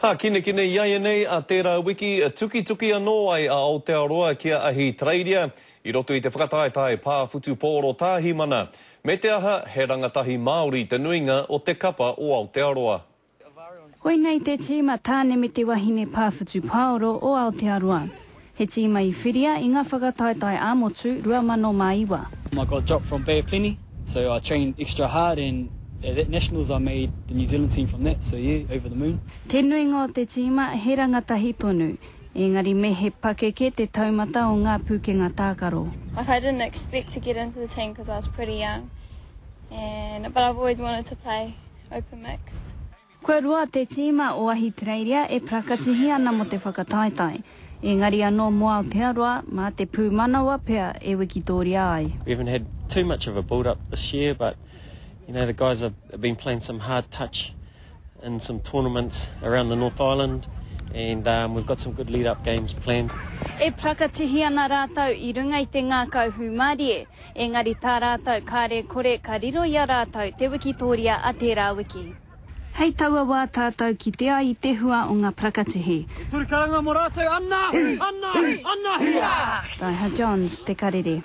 Hākinakina iaianei a tērā wiki, tukituki anō ai a Aotearoa ki a Ahitereiria i roto i te whakataetae pā whutupōro Tāhimana. Me te aha, he rangatahi Māori te nuinga o te kapa o Aotearoa. Koinei te tīma tāne me te wahine pā whutupaoro o Aotearoa. He tīma i whiria i ngā whakataetae ā-motu 2009. I got dropped from Bay of Plenty so I trained extra hard and at that nationals I made the New Zealand team from that so yeah over the moon. Te nuinga o te tīma he rangatahi tonu, engari me he pakeke te taumata o ngā pūkenga tākaro. Like I didn't expect to get into the team cause I was pretty young and but I've always wanted to play open mixed. Kua roa te tīma o Ahitereiria e parakatihi ana mō te whakataetae, engari anō mō Aotearoa, mā te pūmanawa pea e wikitōria ai. We haven't had too much of a build up this year but you know the guys have been playing some hard touch in some tournaments around the North Island and um, we've got some good lead up games planned. E parakatihi ana rātou i runga i te ngākau hūmārie, engari tā rātou kāre kore ka riro i a rātou te wikitōria a tērā wiki. Hei taua wā tātou kite ai i te hua o ngā parakatihi. He turi karanga mō rātou, Anna! Anna! Anna! Hia! Raiha Johns, Te Karere.